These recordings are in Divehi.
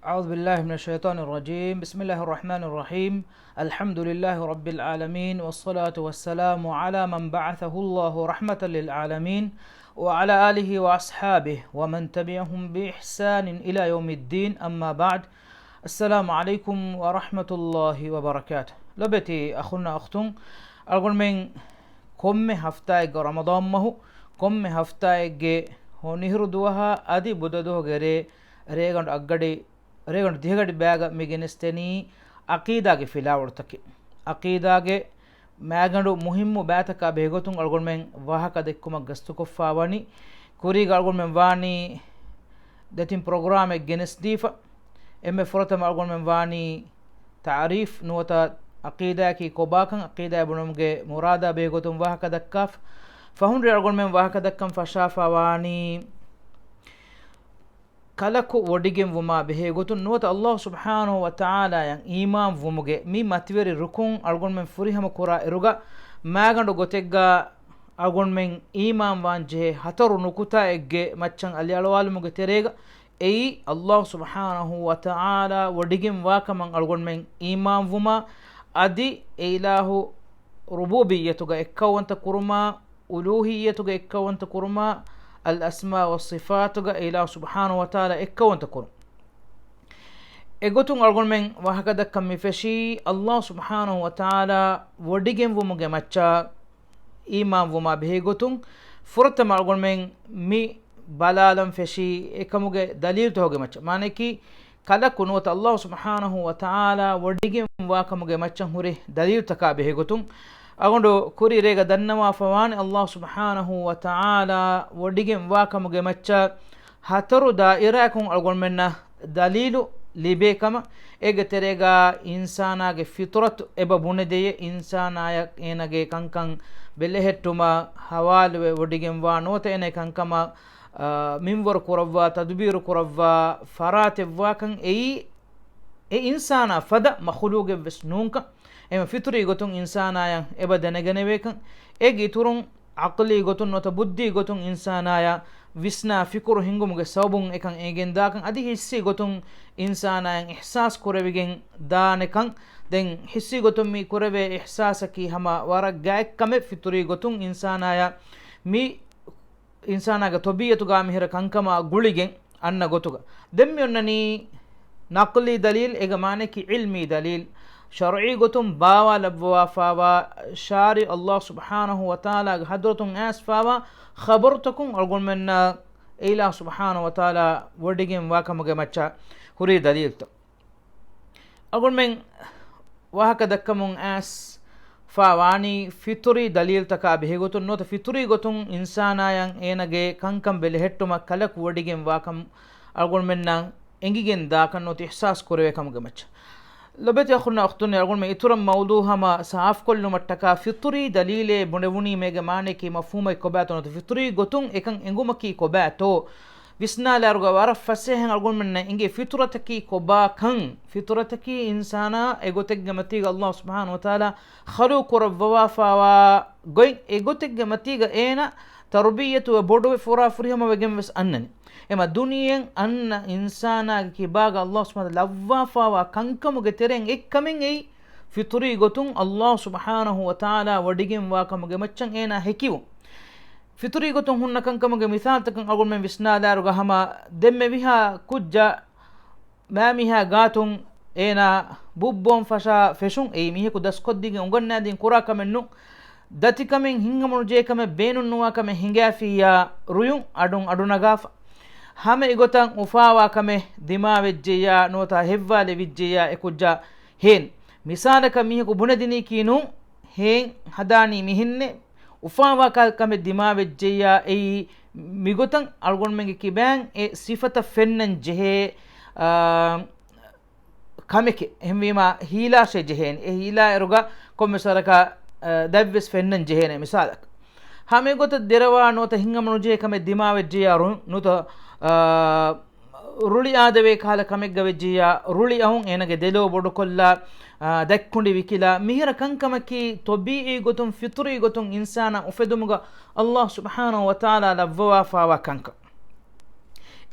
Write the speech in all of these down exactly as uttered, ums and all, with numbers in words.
أعوذ بالله من الشيطان الرجيم. بسم الله الرحمن الرحيم. الحمد لله رب العالمين، والصلاة والسلام على من بعثه الله رحمة للعالمين، وعلى آله وأصحابه ومن تبعهم بإحسان إلى يوم الدين، أما بعد. السلام عليكم ورحمة الله وبركاته. ލޮބެތި އަޚުންނާ އުޚްތުން، އަޅުގަނޑުމެން ކޮންމެ ހަފްތާއެއްގަ ރަމަޟާން މަހު، ކޮންމެ ހަފްތާއެއްގެ ހޮނިހިރު ދުވަހާ އަދި ބުދަ ދުވަހުގެ ރޭ، ރޭގަނޑު އަށްގަޑި، ރޭގަނޑު ދިހަގަޑި ބައިގަ މި ގެނެސްދެނީ ޢަޤީދާގެ ފިލާވަޅުތަކެއް. ޢަޤީދާގެ މައިގަނޑު މުހިއްމު ބައިތަކާ ބެހޭގޮތުން އަޅުގަނޑުމެން ވާހަކަ ދެއްކުމަށް ގަސްތުކޮށްފާވަނީ. ކުރީގަ އަޅުގަނޑުމެން ވާނީ ދެތިން ޕްރޮގްރާމެއް ގެނެސްދީފަ. އެންމެ ފުރަތަމަ އަޅުގަނޑުމެން ވާނީ ތަޢުރީފް ނުވަތަ ޢަޤީދާއަކީ ކޮބާކަން، ޢަޤީދާ ބުނުމުގެ މުރާދާ ބެހޭގޮތުން ވާހަކަ ދައްކާފަ. ފަހުން ރޭ އަޅުގަނޑުމެން ވާހަކަ ދައްކަން ފަށާފާވާނީ ކަލަކު ވޮޑިގެންވުމާ ބެހޭގޮތުން ނުވަތަ ﷲ ސުބްޙާނަހޫ ވަތަޢާލާއަށް އީމާންވުމުގެ މި މަތިވެރި ރުކުން އަޅުގަނޑުމެން ފުރިހަމަ ކުރާ އިރުގަ މައިގަނޑު ގޮތެއްގަ އަޅުގަނޑުމެން އީމާންވާންޖެހޭ ހަތަރު ނުކުތާއެއްގެ މައްޗަށް އަލިއަޅުވާލުމުގެ ތެރޭގަ އެއީ ﷲ ސުބްޙާނަހޫ ވަތަޢާލާ ވޮޑިގެންވާކަމަށް އަޅުގަނޑުމެން އީމާންވުމާ، އަދި އެ އިލާހު ރުބޫބިއްޔަތުގަ އެއްކައުވަންތަ ކުރުމާ، އުލޫހިއްޔަތުގަ އެއްކައުވަންތަ ކުރުމާ، އަލްއަސްމާ ވައްޞިފާތުގަ އެ އިލާހު ސުބްޙާނަހޫ ވަތަޢާލާ އެއްކައުވަންތަ ކުރުން. އެގޮތުން އަޅުގަނޑުމެން ވާހަކަދައްކަން މިފެށީ، ﷲ ސުބްޙާނަހޫ ވަތަޢާލާ ވޮޑިގެންވުމުގެ މައްޗަށް އީމާންވުމާ ބެހޭގޮތުން، ފުރަތަމަ އަޅުގަނޑުމެން މި ބަލާލަން ފެށީ އެކަމުގެ ދަލީލުތަކުގެ މައްޗަށް. މާނައަކީ، ކަލަކު ނުވަތަ ﷲ ސުބްޙާނަހޫ ވަތަޢާލާ ވޮޑިގެންވާކަމުގެ މައްޗަށް ހުރި ދަލީލުތަކާ ބެހޭގޮތުން، އަޅުގަނޑު ކުރީ ރޭގަ ދަންނަވާފަވާނެ، ﷲ ސުބްޙާނަހޫ ވަތަޢާލާ ވޮޑިގެންވާކަމުގެ މައްޗަށް ހަތަރު ދާއިރާއަކުން އަޅުގަނޑުމެންނަށް ދަލީލު ލިބޭ ކަމަށް. އޭގެ ތެރޭގަ އިންސާނާގެ ފިޠުރަތު އެބަ ބުނެދެޔޭ، އިންސާނާޔަށް އޭނާގެ ކަންކަން ބެލެހެއްޓުމަށް ހަވާލުވެ ވޮޑިގެންވާ ނުވަތަ އޭނާ ކަންކަމަށް، އާ، މިންވަރު ކުރައްވާ، ތަދުބީރު ކުރައްވާ ފަރާތެއްވާކަން އެއީ، އެ އިންސާނާ ފަދަ މަޚުލޫގެއްވެސް ނޫންކަން. އެހެން ފިޠުރީ ގޮތުން އިންސާނާޔަށް އެބަ ދެނެގެނެވޭކަން. އޭގެ އިތުރުން ޢަޤްލީ ގޮތުން ނުވަތަ ބުއްދީ ގޮތުން އިންސާނާޔަށް ވިސްނާ ފިކުރު ހިންގުމުގެ ސަބަބުން އެކަން އެނގެންދާކަން، އަދި ޙިއްސީ ގޮތުން އިންސާނާޔަށް އިޙްސާސް ކުރެވިގެން ދާނެކަން. ދެން ޙިއްސީ ގޮތުން މި ކުރެވޭ އިޙްސާސަކީ ހަމަ ވަރަށް ގާތް ކަމެއް، ފިޠުރީ ގޮތުން އިންސާނާޔަށް މި އިންސާނާގެ ޠަބީޢަތުގަ މިހިރަ ކަންކަމާ ގުޅިގެން އަންނަ ގޮތުގަ. ދެން މި އޮންނަނީ ނަޤްލީ ދަލީލް، އޭގެ މާނައަކީ ޢިލްމީ ދަލީލް، ޝަރުޢީ ގޮތުން ބާވާލައްވާފާވާ، ޝާރިޢު ﷲ ސުބްޙާނަހޫ ވަތަޢާލާގެ ޙަޟްރަތުން އައިސްފާވާ ޚަބަރުތަކުން އަޅުގަނޑުމެންނަށް އެ އިލާހު ސުބްޙާނަހޫ ވަތަޢާލާ ވޮޑިގެންވާކަމުގެ މައްޗަށް ހުރި ދަލީލްތައް. އަޅުގަނޑުމެން ވާހަކަ ދައްކަމުން އައިސްފާވާނީ ފިޠުރީ ދަލީލްތަކާ ބެހޭގޮތުން ނުވަތަ ފިޠުރީ ގޮތުން އިންސާނާޔަށް އޭނާގެ ކަންކަން ބެލެހެއްޓުމަށް ކަލަކު ވޮޑިގެން ވާކަން އަޅުގަނޑުމެންނަށް އެނގިގެން ދާކަން ނުވަތަ އިޙްސާސް ކުރެވޭ ކަމުގެ މައްޗަށް. ލޮބެތި އަޚުންނާ އުޚްތުންނޭ، އަޅުގަނޑުމެން އިތުރަށް މައުޟޫޢު ހަމަ ސާފުކޮށްލުމަށްޓަކާ ފިޠުރީ ދަލީލޭ ބުނެވުނީމޭގެ މާނައަކީ މަފްހޫމަކީ ކޮބާތޯ ނުވަތަ ފިޠުރީ ގޮތުން އެކަން އެނގުމަކީ ކޮބާތޯ؟ ވިސްނާލާއިރުގަ ވަރަށް ފަސޭހައިން އަޅުގަނޑުމެންނަށް އެނގޭ ފިޠުރަތަކީ ކޮބާކަން. ފިޠުރަތަކީ އިންސާނާ އެގޮތެއްގެ މަތީގަ ﷲ ސުބްޙާނަހޫ ވަތަޢާލާ ޚަލްޤު ކުރައްވަވާފާވާ ގޮތް، އެގޮތެއްގެ މަތީގަ އޭނާ ތަރުބިއްޔަތުވެ ބޮޑުވެ ފުރާ ފުރިހަމަވެގެން ވެސް އަންނަނީ. އެމަ ދުނިޔެއަށް އަންނަ އިންސާނާގެ ކިބާގަ ﷲ ސުބްޙާނަހޫ ވަތަޢާލާ ލައްވާފާވާ ކަންކަމުގެ ތެރެއިން އެއްކަމެއް އެއީ ފިޠުރީ ގޮތުން ﷲ ސުބްޙާނަހޫ ވަތަޢާލާ ވޮޑިގެންވާކަމުގެ މައްޗަށް އޭނާ ހެކިވުން. ފިޠުރީ ގޮތުން ހުންނަ ކަންކަމުގެ މިސާލުތަކަށް އަޅުގަނޑުމެން ވިސްނާލާއިރުގަ ހަމަ ދެންމެ ވިހާ ކުއްޖާ މާމީހާ ގާތުން އޭނާ ބުއްބޯން ފަށާ ފެށުން އެއީ މީހަކު ދަސްކޮށްދީގެން އުނގަންނާދީން ކުރާ ކަމެއް ނޫން. ދަތިކަމެއް ހިތްހަމަނުޖެހޭ ކަމެއް ބޭނުންނުވާ ކަމެއް ހިނގާފިއްޔާ ރުޔުން އަޑުން އަޑުނަގާފަ. ހަމަ އެގޮތަށް އުފާވާ ކަމެއް ދިމާވެއްޖެއްޔާ ނުވަތަ ހެއްވާލެވިއްޖެއްޔާ އެކުއްޖާ ހޭން. މިސާލަކަށް މީހަކު ބުނެދިނީކީ ނޫން، ހޭން ހަދާނީ މިހެންނޭ، އުފާވާ ކަ-، ކަމެއް ދިމާވެއްޖެއްޔާ އެއީ މިގޮތަށް އަޅުގަނޑުމެންގެ ކިބައިން އެ ސިފަތައް ފެންނަން ޖެހޭ، އާ، ކަމެކޭ. އެހެންވީމާ ހީލާށޭ ޖެހޭނެ. އެ ހީލާ އިރުގަ ކޮންމެސް ވަރަކަށް، އަ، ދަތްވެސް ފެންނަން ޖެހޭނެ މިސާލަކަށް. ހަމަ އެގޮތަށް ދެރަވާ ނުވަތަ ހިތްހަމަނުޖެހޭ ކަމެއް ދިމާވެއްޖެއްޔާ ރު-، ނުވަތަ، އާ، ރުޅި އާދަވޭ ކަހަލަ ކަމެއްގަ ވެއްޖެއްޔާ ރުޅި އަހުން އޭނަގެ ދެލޯ ބޮޑުކޮށްލާ، އާ، ދަތްކުނޑި ވިކިލާ މިހިރަ ކަންކަމަކީ ޠަބީޢީ ގޮތުން ފިޠުރީ ގޮތުން އިންސާނާ އުފެދުމުގަ ﷲ ސުބްޙާނަހޫ ވަތަޢާލާ ލައްވަވާފާވާ ކަންކަން.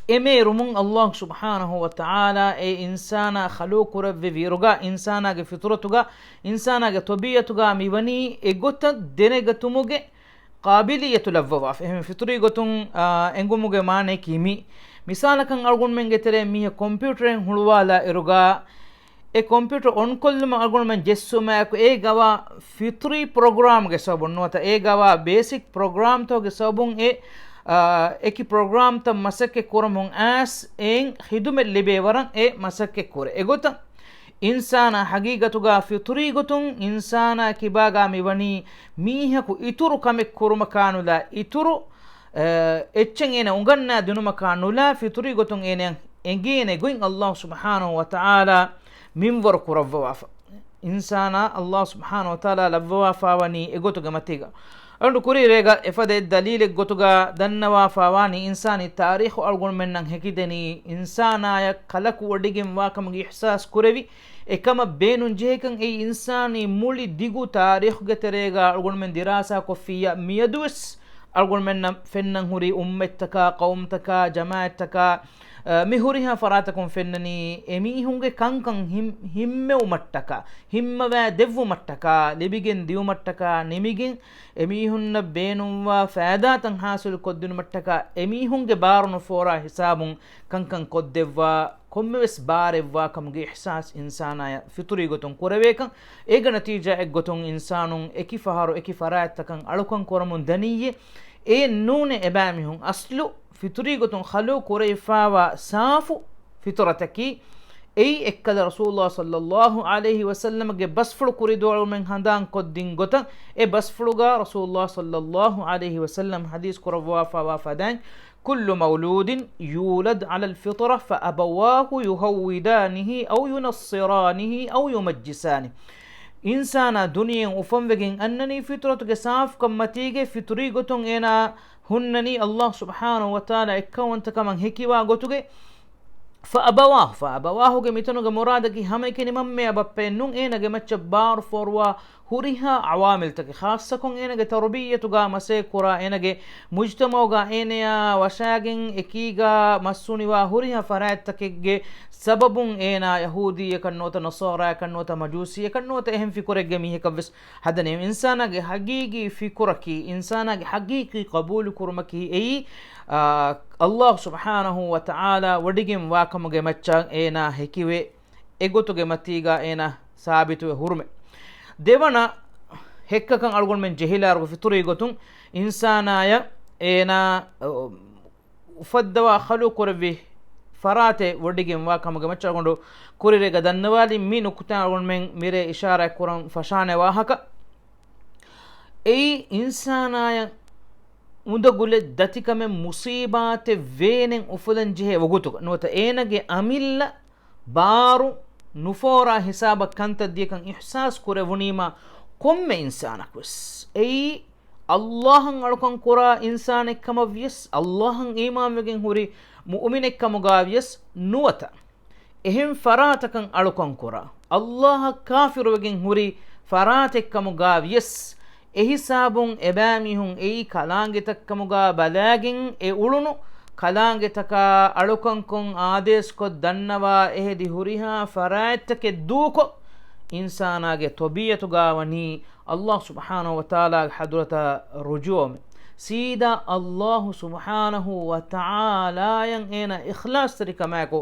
އެމޭރުމުން ﷲ ސުބްޙާނަހޫ ވަތަޢާލާ އެ އިންސާނާ ޚަލުޤު ކުރެއްވި ވިއިރުގަ އިންސާނާގެ ފިޠުރަތުގަ، އިންސާނާގެ ޠަބީޢަތުގަ މިވަނީ އެގޮތަށް ދެނެގަތުމުގެ ޤާބިލިއްޔަތު ލައްވަވާފަ. އެހެން ފިޠުރީ ގޮތުން، އާ، އެނގުމުގެ މާނައަކީ މި. މިސާލަކަށް އަޅުގަނޑުމެންގެ ތެރޭ މީހެއް ކޮމްޕިއުޓަރެއް ހުޅުވާލާ އިރުގަ، އެ ކޮމްޕިއުޓަރ އޮންކޮށްލުމަށް އަޅުގަނޑުމެން ޖެއްސުމާއެކު އޭގަވާ ފިޠުރީ ޕްރޮގްރާމްގެ ސަބަބުން ނުވަތަ އޭގަވާ ބޭސިކް ޕްރޮގްރާމްތަކުގެ ސަބަބުން އެ، އާ، އެކި ޕްރޮގްރާމްތައް މަސައްކަތް ކުރަމުން އައިސް އެއިން ޚިދުމަތް ލިބޭ ވަރަށް އެ މަސައްކަތް ކުރޭ. އެގޮތަށް އިންސާނާ ހަގީގަތުގަ ފިޠުރީ ގޮތުން އިންސާނާ ކިބާގަ މިވަނީ މީހަކު އިތުރު ކަމެއް ކުރުމަކާ ނުލާ އިތުރު، އެ، އެއްޗެއް އޭނަ އުނގަންނާ ދިނުމަކާ ނުލާ ފިޠުރީ ގޮތުން އޭނަ އެނގޭނެ ގޮތް ﷲ ސުބްޙާނަހޫ ވަތަޢާލާ މިންވަރު ކުރައްވަވާފަ. އިންސާނާ ﷲ ސުބްޙާނަހޫ ވަތަޢާލާ ލައްވަވާފަވަނީ އެގޮތުގެ މަތީގަ. އަޅުގަނޑު ކުރީ ރޭގަ އެފަދަ އެއް ދަލީލެއް ގޮތުގަ ދަންނަވާފަވާނީ އިންސާނީ ތާރީޚު އަޅުގަނޑުމެންނަށް ހެކިދެނީ އިންސާނާޔަށް ކަލަކު ވޮޑިގެން ވާކަމުގެ އިޙްސާސް ކުރެވި، އެކަމަށް ބޭނުން ޖެހޭކަން އެއީ އިންސާނީ މުޅި ދިގު ތާރީޚުގެ ތެރޭގަ އަޅުގަނޑުމެން ދިރާސާ ކޮށްފިއްޔާ މިއަދުވެސް އަޅުގަނޑުމެންނަށް ފެންނަން ހުރި އުއްމަތްތަކާ، ޤައުމުތަކާ، ޖަމާޢަތްތަކާ، އަ، މި ހުރިހާ ފަރާތަކުން ފެންނަނީ އެމީހުންގެ ކަންކަން ހިން-، ހިންމެވުމަށްޓަކާ، ހިންމަވާ ދެއްވުމަށްޓަކާ، ލިބިގެން ދިއުމަށްޓަކާ، ނިމިގެން އެމީހުންނަށް ބޭނުންވާ ފައިދާތައް ޙާޞިލު ކޮށްދިނުމަށްޓަކާ، އެމީހުންގެ ބާރު ނުފޯރާ ހިސާބުން ކަންކަން ކޮށްދެއްވާ، ކޮންމެވެސް ބާރެއްވާ ކަމުގެ އިޙްސާސް އިންސާނާޔަށް ފިޠުރީ ގޮތުން ކުރެވޭކަން. އޭގެ ނަތީޖާއެއްގޮތުން އިންސާނުން އެކި ފަހަރު އެކި ފަރާތްތަކަށް އަޅުކަން ކުރަމުން ދަނިއްޔޭ. އެއެއް ނޫނޭ އެބައިމީހުން. އަސްލު ފިޠުރީ ގޮތުން ޚަލުޤު ކުރެވިފައިވާ ސާފު ފިޠުރަތަކީ، އެއީ އެއްކަލަ ރަސޫލުﷲ ޞައްލައްލާހު ޢަލައިހި ވަސައްލަމަގެ ބަސްފުޅު ކުރިދުވަޅުމެން ހަނދާން ކޮށްދިން ގޮތަށް، އެ ބަސްފުޅުގަ ރަސޫލުﷲ ޞައްލައްލާހު ޢަލައިހި ވަސައްލަމް ޙަދީޘް ކުރައްވާފައިވާ ފަދައިން، كل مولود يولد على الفطرة فأبواه يهودانه أو ينصرانه أو يمجسانه. އިންސާނާ ދުނިޔެއިން އުފަންވެގެން އަންނަނީ ފިޠުރަތުގެ ސާފުކަން މަތީގައި. ފިޠުރީ ގޮތުން އޭނާ ހުންނަނީ ﷲ ސުބްޙާނަހޫ ވަތަޢާލާ އެއްކައުވަންތަކަމަށް ހެކިވާ ގޮތުގައި. فأبواه، فأبواه ގެ މިތަނުގެ މުރާދަކީ ހަމައެކަނި މަންމަޔާ ބައްޕަޔަށް ނޫން، އޭނާގެ މައްޗަށް ބާރު ފޯރުވާ ހުރިހާ ޢަވާމިލްތަކެއް، ޚާއްޞަކޮށް އޭނާގެ ތަރުބިއްޔަތުގަ މަސައްކަތް ކުރާ، އޭނާގެ މުޖްތަމަޢުގަ އޭނަޔާ ވަށާގެން އެކީގަ މަސް އުނިވާ ހުރިހާ ފަރާތްތަކެއްގެ ސަބަބުން އޭނާ ޔަހޫދީއަކަށް ނުވަތަ ނަޞާރާއަކަށް ނުވަތަ މަޖޫސީއަކަށް ނުވަތަ އެހެން ފިކުރެއްގެ މީހަކަށް ވެސް ހަދަނީ. އިންސާނާގެ ޙަޤީޤީ ފިކުރަކީ، އިންސާނާގެ ޙަޤީޤީ ޤަބޫލު ކުރުމަކީ އެއީ، އާ، ﷲ ސުބްޙާނަހޫ ވަތަޢާލާ ވޮޑިގެން ވާކަމުގެ މައްޗަށް އޭނާ ހެކިވެ، އެގޮތުގެ މަތީގަ އޭނާ ސާބިތުވެ ހުރުމެއް. ދެވަނަ ހެއްކަކަށް އަޅުގަނޑުމެން ޖެހިލާއިރު ފިޠުރީ ގޮތުން އިންސާނާޔަށް އޭނާ، އަ، އުފައްދަވާ ޚަލުޤު ކުރެއްވި ފަރާތެއް ވޮޑިގެންވާ ކަމުގެ މައްޗަށް އަޅުގަނޑު ކުރިރޭގަ ދަންނަވާލި މި ނުކުތާ އަޅުގަނޑުމެން މިރޭ އިޝާރާތް ކުރަން ފަށާނެ ވާހަކަ. އެއީ އިންސާނާޔަށް އުނދަގުލެއް ދަތިކަމެއް މުޞީބާތެއް ވޭނެން އުފުލަން ޖެހޭ ވަގުތުގަ ނުވަތަ އޭނަގެ އަމިއްލަ ބާރު ނުފޯރާ ހިސާބަށް ކަންތައް ދިޔަކަން އިޙްސާސް ކުރެވުނީމާ ކޮންމެ އިންސާނަކުވެސް އެއީ ﷲ އަށް އަޅުކަން ކުރާ އިންސާނެއް ކަމަށްވިޔަސް، ﷲ އަށް އީމާންވެގެން ހުރި މުއުމިނެއް ކަމުގަ ވިޔަސް ނުވަތަ، އެހެން ފަރާތަކަށް އަޅުކަން ކުރާ، ﷲ އަށް ކާފިރުވެގެން ހުރި ފަރާތެއް ކަމުގަ ވިޔަސް، އެހިސާބުން އެބައިމީހުން އެއީ ކަލާނގެތައް ކަމުގަ ބަލައިގެން އެ އުޅުނު ކަލާނގެތަކާ އަޅުކަންކޮށް އާދޭސްކޮށް ދަންނަވާ އެހެދި ހުރިހާ ފަރާތްތަކެއް ދޫކޮށް، އިންސާނާގެ ޠަބީޢަތުގަ ވަނީ ﷲ ސުބްޙާނަހޫ ވަތަޢާލާގެ ޙަޟްރަތަށް ރުޖޫޢަވުމެއް. ސީދާ ﷲ ސުބްޙާނަހޫ ވަތަޢާލާޔަށް އޭނަ އިޚްލާޞްތެރިކަމާއެކު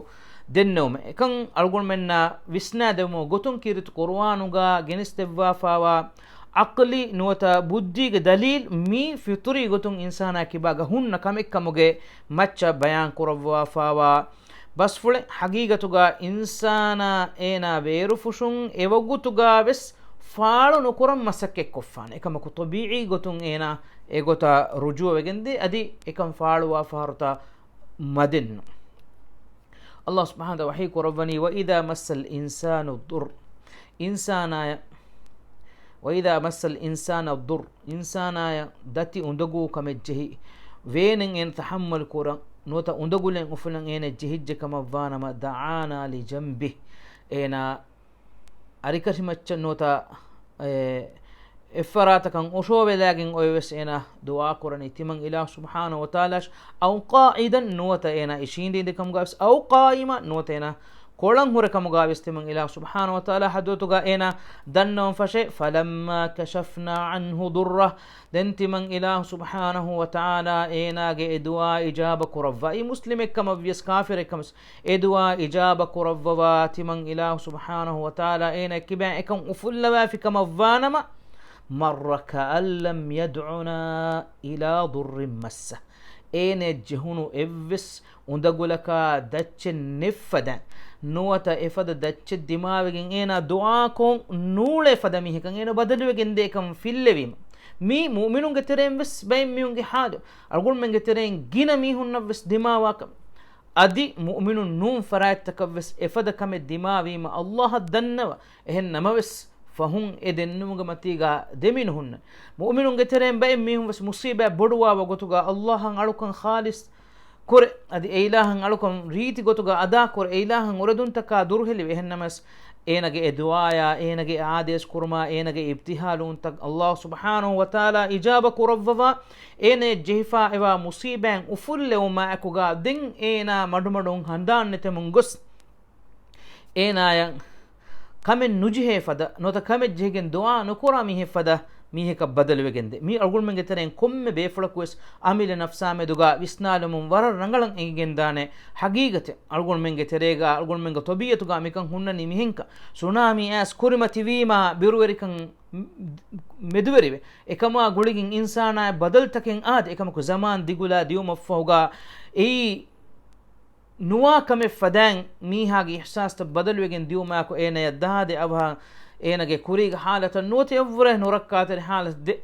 ދެންނެވުމެއް. އެކަން އަޅުގަނޑުމެންނަށް ވިސްނާދެވުމުގެ ގޮތުން ކީރިތި ޤުރުއާނުގަ ގެނެސްދެއްވާފައިވާ ޢަޤްލީ ނުވަތަ ބުއްދީގެ ދަލީލް މީ ފިޠުރީ ގޮތުން އިންސާނާ ކިބާގަ ހުންނަ ކަމެއްކަމުގެ މައްޗަށް ބަޔާން ކުރައްވާފައިވާ ބަސްފުޅެއް. ޙަޤީޤަތުގަ އިންސާނާ އޭނާ ބޭރުފުށުން އެވަގުތުގަ ވެސް ފާޅު ނުކުރަން މަސައްކަތްކޮށްފާނެ. އެކަމަކު ޠަބީޢީ ގޮތުން އޭނާ އެގޮތަށް ރުޖޫޢަވެގެންދޭ. އަދި އެކަން ފާޅުވާ ފަހަރުތައް މަދެއްނު. ﷲ ސުބްޙާނަހޫ ވަތަޢާލާ ވަޙީ ކުރައްވަނީ، وَإِذَا مَسَّ الْإِنسَانَ الضُّرُّ، އިންސާނާޔަށް، وَإِذَا مَسَّ الْإِنسَانَ الضُّرُّ، އިންސާނާޔަށް ދަތި އުނދަގޫ ކަމެއް ޖެހި، ވޭނެން އޭނަ ތަޙައްމަލް ކުރަން، ނުވަތަ އުނދަގުލެން އުފުލަން އޭނަ ޖެހިއްޖެ ކަމަށްވާނަމަ، دَعَانَا لِجَنْبِهِ، އޭނާ އަރިކަށި މައްޗަށް ނުވަތަ، އެ، އެއްފަރާތަކަށް އޮށޯވެލާގެން އޮތްވެސް އޭނާ ދުޢާ ކުރަނީ ތިމަން އިލާހު ސުބްޙާނަހު ވަތަޢާލާ، އައު ޤާޢިދަން، ނުވަތަ އޭނާ އިށީނދެ ކަމުގަވެސް، އައު ޤާއިމާ، ނުވަތަ އޭނާ ކޮޅަން ހުރެ ކަމުގަވެސް ތިމަން އިލާހު ސުބްޙާނަހު ވަތަޢާލާ ޙަޟްރަތުގަ އޭނާ ދަންނަވަން ފަށޭ. فَلَمَّا كَشَفْنَا عَنْهُ ضُرَّهُ، ދެން ތިމަން އިލާހު ސުބްޙާނަހު ވަތަޢާލާ އޭނާގެ އެ ދުޢާ އިޖާބަ ކުރައްވާ، އެއީ މުސްލިމެއްކަމަށްވިޔަސް ކާފިރެއްކަމަސް އެ ދުޢާ އިޖާބަ ކުރައްވަވާ، ތިމަން އިލާހު ސުބްޙާނަހު ވަތަޢާލާ އޭނާ ކިބައިން އެކަން އުފުއްލަވާފި ކަމަށްވާނަމަ، مَرَّ كَأَن لَّمْ يَدْعُنَا إِلَىٰ ضُرٍّ مَّسَّهُ، އޭނަ ޖެހުނު އެއްވެސް އުނދަގުލަކާ ދައްޗެއް ނެތްފަދަ، ނުވަތަ އެފަދަ ދައްޗެއް ދިމާވެގެން އޭނާ ދުޢާކޮށް ނޫޅޭ ފަދަ މީހަކަށް އޭނަ ބަދަލުވެގެންދޭ ކަމަށް ފިއްލެވީމަ. މީ މުއުމިނުންގެ ތެރެއިން ވެސް ބައެއް މީހުންގެ ޙާލު. އަޅުގަނޑުމެންގެ ތެރެއިން ގިނަ މީހުންނަށް ވެސް ދިމާވާ ކަމެއް. އަދި މުއުމިނުން ނޫން ފަރާތްތަކަށް ވެސް އެފަދަ ކަމެއް ދިމާވީމަ އައްލާހަށް ދަންނަވަ. އެހެން ނަމަވެސް، ފަހުން އެ ދެންނެވުމުގެ މަތީގަ ދެމިނުހުންނަ. މުއުމިނުންގެ ތެރެއިން ބައެއް މީހުން ވެސް މުޞީބާތް ބޮޑުވާ ވަގުތުގަ އައްލާހަށް އަޅުކަން ޚާލިޞް ކުރެ، އަދި އެ އިލާހަށް އަޅުކަން ރީތި ގޮތުގަ އަދާކުރެ، އެ އިލާހަށް އުރެދުންތަކާ ދުރުހެލިވެ. އެހެންނަމަސް، އޭނަގެ އެ ދުޢާޔާ، އޭނަގެ އެ އާދޭސް ކުރުމާ، އޭނަގެ އިބްތިހާލުވުންތައް އައްލާހު ސުބްޙާނަހު ވަތަޢާލާ އިޖާބަ ކުރައްވަވާ، އޭނަޔަށް ޖެހިފާ އެވާ މުޞީބާތް އުފުއްލެވުމާ އެކުގަ ދެން އޭނާ މަޑުމަޑުން ހަނދާން ނެތެމުން ގޮސް، އޭނާޔަށް ކަމެއް ނުޖެހޭ ފަދަ، ނުވަތަ ކަމެއް ޖެހިގެން ދުޢާ ނުކުރާ މީހެއް ފަދަ މީހަކަށް ބަދަލުވެގެންދޭ. މީ އަޅުގަނޑުމެންގެ ތެރެއިން ކޮންމެ ބޭފުޅަކުވެސް އަމިއްލަ ނަފްސާ މެދުގަ ވިސްނާލުމުން ވަރަށް ރަނގަޅަށް އެނގިގެންދާނެ ޙަޤީޤަތެއް. އަޅުގަނޑުމެންގެ ތެރޭގަ، އަޅުގަނޑުމެންގެ ޠަބީޢަތުގަ މިކަން ހުންނަނީ މިހެންކަން. ސުނާމީ އައިސް ކުރިމަތިވީމާ ބިރުވެރިކަން މެދުވެރިވެ، އެކަމާ ގުޅިގެން އިންސާނާއަށް ބަދަލުތަކެއް އާދެ، އެކަމަކު ޒަމާން ދިގުލާ ދިއުމަށްފަހުގަ އެއީ ނުވާ ކަމެއް ފަދައިން މީހާގެ އިޙްސާސްތައް ބަދަލުވެގެން ދިއުމާއެކު އޭނަޔަށް ދާދެ އަވަހަށް އޭނަގެ ކުރީގެ ޙާލަތަށް ނުވަތަ އެއްވުރެ ނުރައްކާތެރި ޙާލަތް ދެ.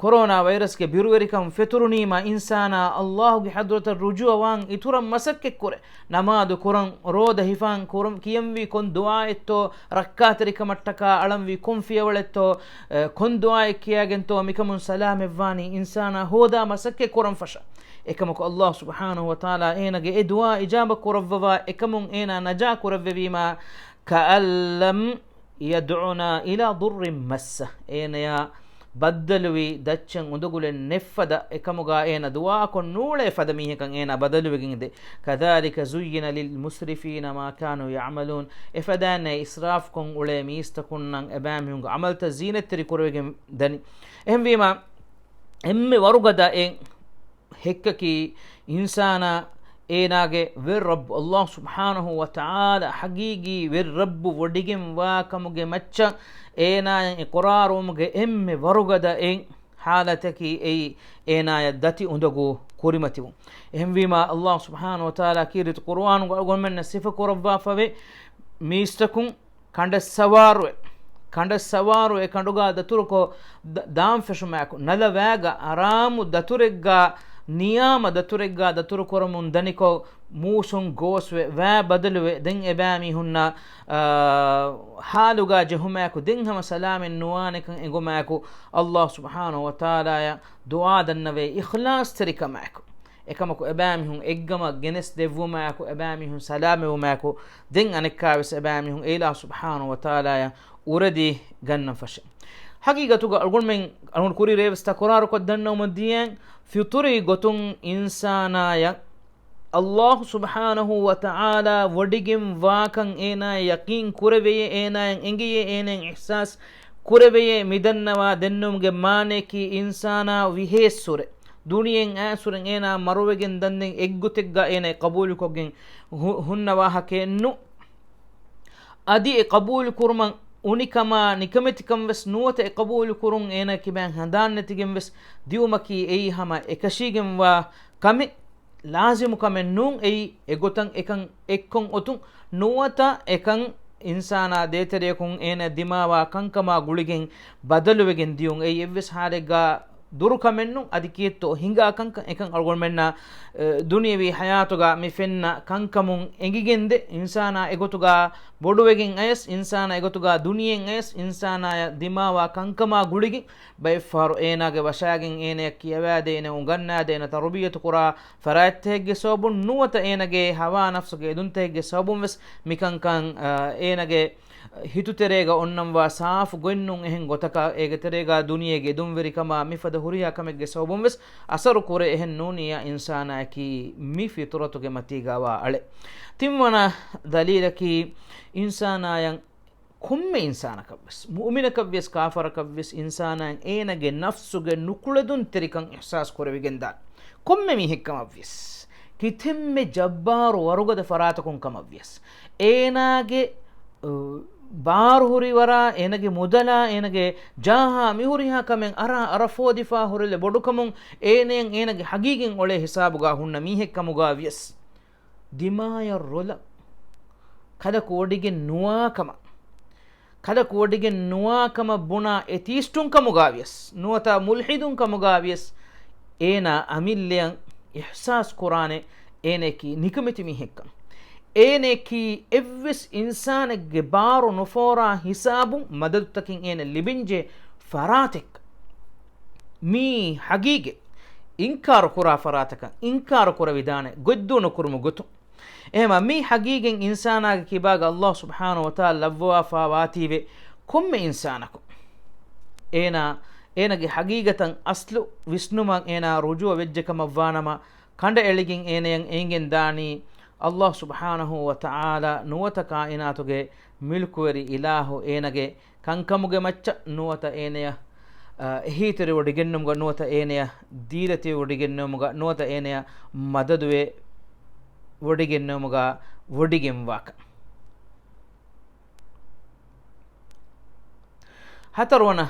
ކޮރޯނާ ވައިރަސްގެ ބިރުވެރިކަން ފެތުރުނީމާ އިންސާނާ އައްލާހުގެ ޙަޟްރަތަށް ރުޖޫޢަވާން އިތުރަށް މަސައްކަތްކުރެ، ނަމާދު ކުރަން، ރޯދަ ހިފާން ކުރަން، ކިޔަންވީ ކޮން ދުޢާއެއްތޯ، ރައްކާތެރިކަމަށްޓަކާ އަޅަންވީ ކޮން ފިޔަވަޅެއްތޯ، އެ، ކޮން ދުޢާއެއް ކިޔާގެންތޯ މިކަމުން ސަލާމަތްވާނީ އިންސާނާ ހޯދާ މަސައްކަތް ކުރަން ފަށާ. އެކަމަކު އައްލާހު ސުބްޙާނަހު ވަތަޢާލާ އޭނަގެ އެ ދުޢާ އިޖާބަ ކުރައްވަވާ އެކަމުން އޭނާ ނަޖާ ކުރެއްވެވީމާ، كَأَن لَّمْ يَدْعُنَا إِلَىٰ ضُرٍّ مَّسَّهُ، އޭނަޔާ ބައްދަލުވި ދައްޗެއް އުނދަގުލެއް ނެތްފަދަ، އެކަމުގަ އޭނަ ދުޢާކޮށް ނޫޅޭ ފަދަ މީހަކަށް އޭނަ ބަދަލުވެގެންދޭ. كَذَٰلِكَ زُيِّنَ لِلْمُسْرِفِينَ مَا كَانُوا يَعْمَلُونَ. އެފަދައިން އިސްރާފްކޮށް އުޅޭ މީސްތަކުންނަށް އެބައިމީހުންގެ ޢަމަލުތައް ޒީނަތްތެރި ކުރެވިގެން ދަނީ. އެހެންވީމާ، އެންމެ ވަރުގަދަ އެއް ހެއްކަކީ، އިންސާނާ އޭނާގެ ވެރި ރައްބު އައްލާހު ސުބްޙާނަހު ވަތަޢާލާ ޙަޤީޤީ ވެރި ރައްބު ވޮޑިގެންވާ ކަމުގެ މައްޗަށް އޭނާޔަށް އިޤްރާރުވުމުގެ އެންމެ ވަރުގަދަ އެއް ޙާލަތަކީ އެއީ އޭނާޔަށް ދަތި އުނދަގޫ ކުރިމަތިވުން. އެހެންވީމާ، އައްލާހު ސުބްޙާނަހު ވަތަޢާލާ ކީރިތި ޤުރުއާނުގަ އަޅުގަނޑުމެންނަށް ސިފަކުރައްވާފަވޭ މީސްތަކުން ކަނޑަސްސަވާރުވެ، ކަނޑަސްސަވާރުވެ ކަނޑުގަ ދަތުރުކޮށް ދ-، ދާން ފެށުމާއެކު، ނަލަ ވައިގަ އަރާމު ދަތުރެއްގަ، ނިޔާމަ ދަތުރެއްގަ ދަތުރު ކުރަމުން ދަނިކޮށް، މޫސުން ގޯސްވެ، ވައި ބަދަލުވެ، ދެން އެބައިމީހުންނަށް، އާ، ޙާލުގަ ޖެހުމާއެކު، ދެން ހަމަ ސަލާމަތް ނުވާނެކަން އެނގުމާއެކު، އައްލާހު ސުބްޙާނަހު ވަތަޢާލާޔަށް ދުޢާ ދަންނަވޭ އިޚްލާޞްތެރިކަމާއެކު. އެކަމަކު އެބައިމީހުން އެއްގަމަށް ގެނެސް ދެއްވުމާއެކު، އެބައިމީހުން ސަލާމަތްވުމާއެކު، ދެން އަނެއްކާވެސް އެބައިމީހުން އެ އިލާހު ސުބްޙާނަހު ވަތަޢާލާޔަށް އުރެދި ގަންނަން ފަށޭ. ޙަޤީޤަތުގަ އަޅުގަނޑުމެން އަޅުގަނޑު ކުރީ ރޭވެސް ތަކުރާރުކޮށް ދަންނަވަމުން ދިޔައިން، ފިޠުރީ ގޮތުން އިންސާނާޔަށް އައްލާހު ސުބްޙާނަހު ވަތަޢާލާ ވޮޑިގެން ވާކަން އޭނާ ޔަޤީން ކުރެވެޔޭ، އޭނާޔަށް އެނގެޔޭ، އޭނާޔަށް އިޙްސާސް ކުރެވެޔޭ، މިދަންނަވާ ދެންނެވުމުގެ މާނަޔަކީ އިންސާނާ ވިހޭއްސުރެ، ދުނިޔެއިން އައިސްފުރެން އޭނާ މަރުވެގެން ދަންދެން އެއްގޮތެއްގަ އޭނާ ޤަބޫލުކޮށްގެން ހު-، ހުންނަ ވާހަކައެއް ނޫން. އަދި އެ ޤަބޫލު ކުރުމަށް އުނިކަމާ ނިކަމެތިކަން ވެސް ނުވަތަ އެ ޤަބޫލު ކުރުން އޭނާ ކިބައިން ހަނދާން ނެތިގެން ވެސް ދިއުމަކީ އެއީ ހަމަ އެކަށީގެންވާ ކަމެއް، ލާޒިމު ކަމެއް ނޫން. އެއީ އެގޮތަށް އެކަން އެއްކޮށް އޮތުން ނުވަތަ އެކަން އިންސާނާ ދޭތެރެއަކުން އޭނާ ދިމާވާ ކަންކަމާ ގުޅިގެން ބަދަލުވެގެން ދިޔުން. އެއީ އެއްވެސް ހާލެއްގަ ދުރު ކަމެއް ނޫން. އަދި ކީއްތޯ ހިނގާ ކަންކަން އެކަން އަޅުގަނޑުމެންނަށް، އެ، ދުނިޔަވީ ޙަޔާތުގަ މި ފެންނަ ކަންކަމުން އެނގިގެންދޭ. އިންސާނާ އެގޮތުގަ ބޮޑުވެގެން އަޔަސް، އިންސާނާ އެގޮތުގަ ދުނިޔެއިން އަޔަސް، އިންސާނާޔަށް ދިމާވާ ކަންކަމާ ގުޅިގެން ބައެއްފަހަރު އޭނާގެ ވަށާގެން އޭނަޔަށް ކިޔަވާދޭ، އޭނަ އުނގަންނާދޭ، އޭނަ ތަރުބިޔަތު ކުރާ ފަރާތްތަކެއްގެ ސަބަބުން ނުވަތަ އޭނަގެ ހަވާ ނަފްސުގެ އެދުންތަކެއްގެ ސަބަބުން ވެސް މިކަންކަން، އަ، އޭނަގެ ހިތުތެރޭގަ އޮންނަންވާ ސާފު ގޮތްނޫން އެހެން ގޮތަކަށް އޭގެ ތެރޭގަ ދުނިޔޭގެ އެދުންވެރިކަމާ މިފަދަ ހުރިހާ ކަމެއްގެ ސަބަބުން ވެސް އަސަރު ކުރޭ އެހެން ނޫނިއްޔާ އިންސާނާއަކީ މި ފިޠުރަތުގެ މަތީގަ ވާ އަޅެއް. ތިންވަނަ ދަލީލަކީ އިންސާނާޔަށް ކޮންމެ އިންސާނަކަށްވެސް، މުއުމިނަކަށްވިޔަސް ކާފަރަކަށްވިޔަސް އިންސާނާއަށް އޭނަގެ ނަފްސުގެ ނުކުޅެދުންތެރިކަން އިޙްސާސް ކުރެވިގެންދާނެ. ކޮންމެ މީހެއްކަމަށްވިޔަސް، ކިތަންމެ ޖައްބާރު ވަރުގަދަ ފަރާތަކުން ކަމަށްވިޔަސް، އޭނާގެ، އު، ބާރު ހުރި ވަރާ، އޭނަގެ މުދަލާ، އޭނަގެ ޖާހާ މިހުރިހާ ކަމެއް އަރާ އަރަފޯދިފާ ހުރެލެ ބޮޑުކަމުން އޭނަޔަށް އޭނަގެ ހަގީގަތް އޮޅޭ ހިސާބުގަ ހުންނަ މީހެއްކަމުގަ ވިޔަސް، ދިމާޔަށް ރޮލަށް ކަލަކު ވޮޑިގެން ނުވާ ކަމަށް، ކަލަކު ވޮޑިގެން ނުވާ ކަމަށް ބުނާ އެތީސްޓުން ކަމުގަ ވިޔަސް، ނުވަތަ މުލްޙިދުން ކަމުގަ ވިޔަސް، އޭނާ އަމިއްލަޔަށް އިޙްސާސް ކުރާނެ އޭނައަކީ ނިކަމެތި މީހެއްކަން. އޭނައަކީ އެއްވެސް އިންސާނެއްގެ ބާރު ނުފޯރާ ހިސާބުން މަދަދުތަކެއް އޭނަ ލިބިންޖެ ފަރާތެއް. މީ ހަގީގަތް. އިންކާރު ކުރާ ފަރާތަކަށް އިންކާރު ކުރެވިދާނެ، ގޮތްދޫ ނުކުރުމު ގޮތުން. އެހެމަ މި ހަގީގަތް އިންސާނާގެ ކިބާގަ ﷲ ސުބްޙާނަހޫ ވަތަޢާލާ ލައްވަވާފާ ވާތީވެ ކޮންމެ އިންސާނަކު އޭނާ، އޭނަގެ ހަގީގަތަށް އަސްލު ވިސްނުމަށް އޭނާ ރުޖޫޢަ ވެއްޖެ ކަމަށްވާނަމަ، ކަނޑައެޅިގެން އޭނަޔަށް އެނގެން ދާނީ ﷲ ސުބްޙާނަހޫ ވަތަޢާލާ ނުވަތަ ކާއިނާތުގެ މިލްކުވެރި އިލާހު އޭނަގެ ކަންކަމުގެ މައްޗަށް ނުވަތަ އޭނަޔަށް، އަ، އެހީތެރިވޮޑިގެންނުމުގަ ނުވަތަ އޭނަޔަށް ދީލަތި ވޮޑިގެންނުމުގަ ނުވަތަ އޭނަޔަށް މަދަދުވެ ވޮޑިގެންނުމުގަ ވޮޑިގެންވާކަން. ހަތަރުވަނަ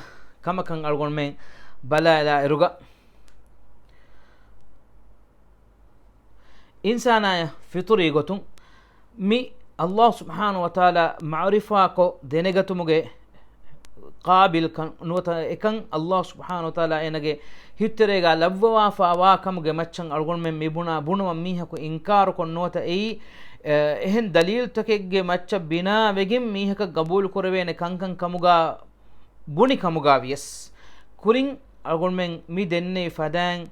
ކަމަކަށް އަޅުގަނޑުމެން ބަލާލާ އިރުގަ، އިންސާނާޔަށް ފިޠުރީ ގޮތުން މި ﷲ ސުބްޙާނަހޫ ވަތަޢާލާ މަޢުރިފާކޮށް ދެނެގަތުމުގެ ޤާބިލްކަން ނުވަތަ އެކަން ﷲ ސުބްޙާނަހޫ ވަތަޢާލާ އޭނަގެ ހިތުތެރޭގަ ލައްވަވާފާ ވާ ކަމުގެ މައްޗަށް އަޅުގަނޑުމެން މި ބުނާ ބުނުމަށް މީހަކު އިންކާރުކޮށް ނުވަތަ އެއީ، އެ، އެހެން ދަލީލުތަކެއްގެ މައްޗަށް ބިނާވެގެން މީހަކަށް ގަބޫލު ކުރެވޭނެ ކަންކަން ކަމުގަ ބުނި ކަމުގަ ވިޔަސް، ކުރިން އަޅުގަނޑުމެން މި ދެންނެވި ފަދައިން